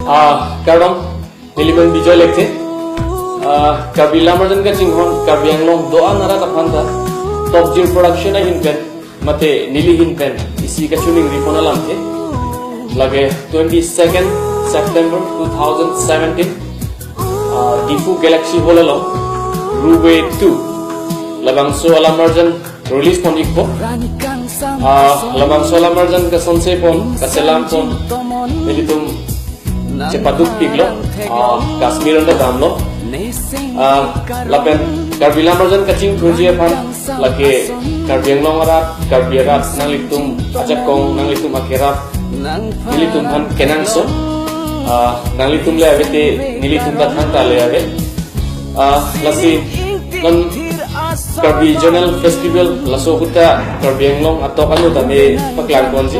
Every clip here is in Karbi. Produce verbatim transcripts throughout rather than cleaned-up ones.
Ah, kardom, nelimen Bijoy Lekthe. Ah, Karbi Lammarjan kachinghon, Karbi Anglong do-an arat aphanta Tokjir Production ahin pen, mate neli ahin pen, isi kachoningri pon alamthe. Lake twenty-second September two thousand seventeen, ah, Diphu Galaxy Hall along, Ruve two, labangso alammarjan release pon ikpo. Ah, labangso alammarjan kasonse pon, kaselam pon, nelitum chepaduk piklo, ah, Kashmir anta damlo. Ah, lapen Karbi Lammarjan kachingthurji aphan, lake Karbi Anglong arat, Karbi arat, nanglitum ajakong, nanglitum akerap, nelitum aphan kenangsot, ah, nanglitum le ave te, nelitum ta thangta le ave. Ah, lasi non Karbi Zonal Festival laso ahut ta Karbi Anglong atok anu tame paklang ponji.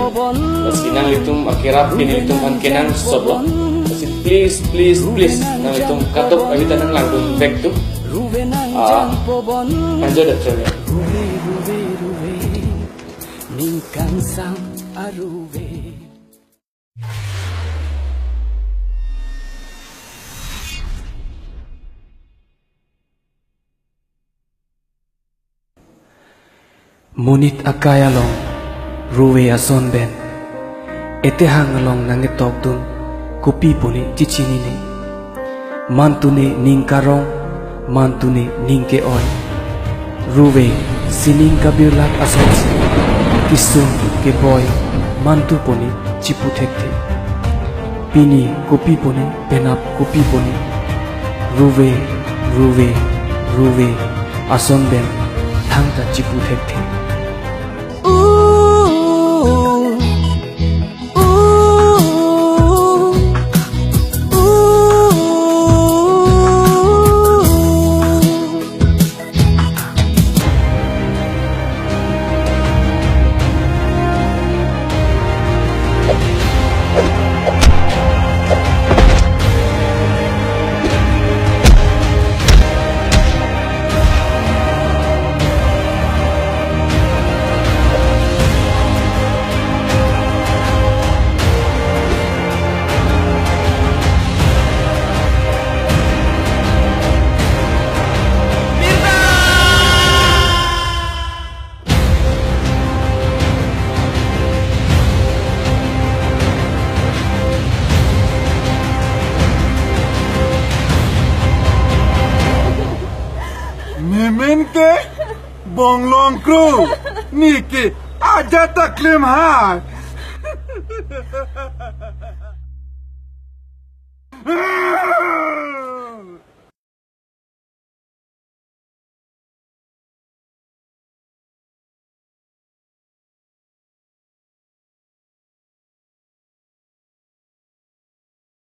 Lasi nanglitum akerap ke nelitum aphan kenangsotlo. Lasi please, please, please, nanglitum kadokave ta nanglangdun vek tu. Ah, enjoy the trailer. Ning kangsam aruve. Monit akai along, Ruve ason pen, etehang along nangketokdun, kopi pune chechinine. Mantune ning karong, mantune ning ke-oi. Ruve, sining kabirlak asonsi, kesung keboi, mantu pune chipu thekthe. Pini kopi pune, penap kopi pune. Ruve, Ruve, Ruve, ason pen, thangta chipu thekthe. Nemen ke bonglong kru, neke ajat ta klemhai.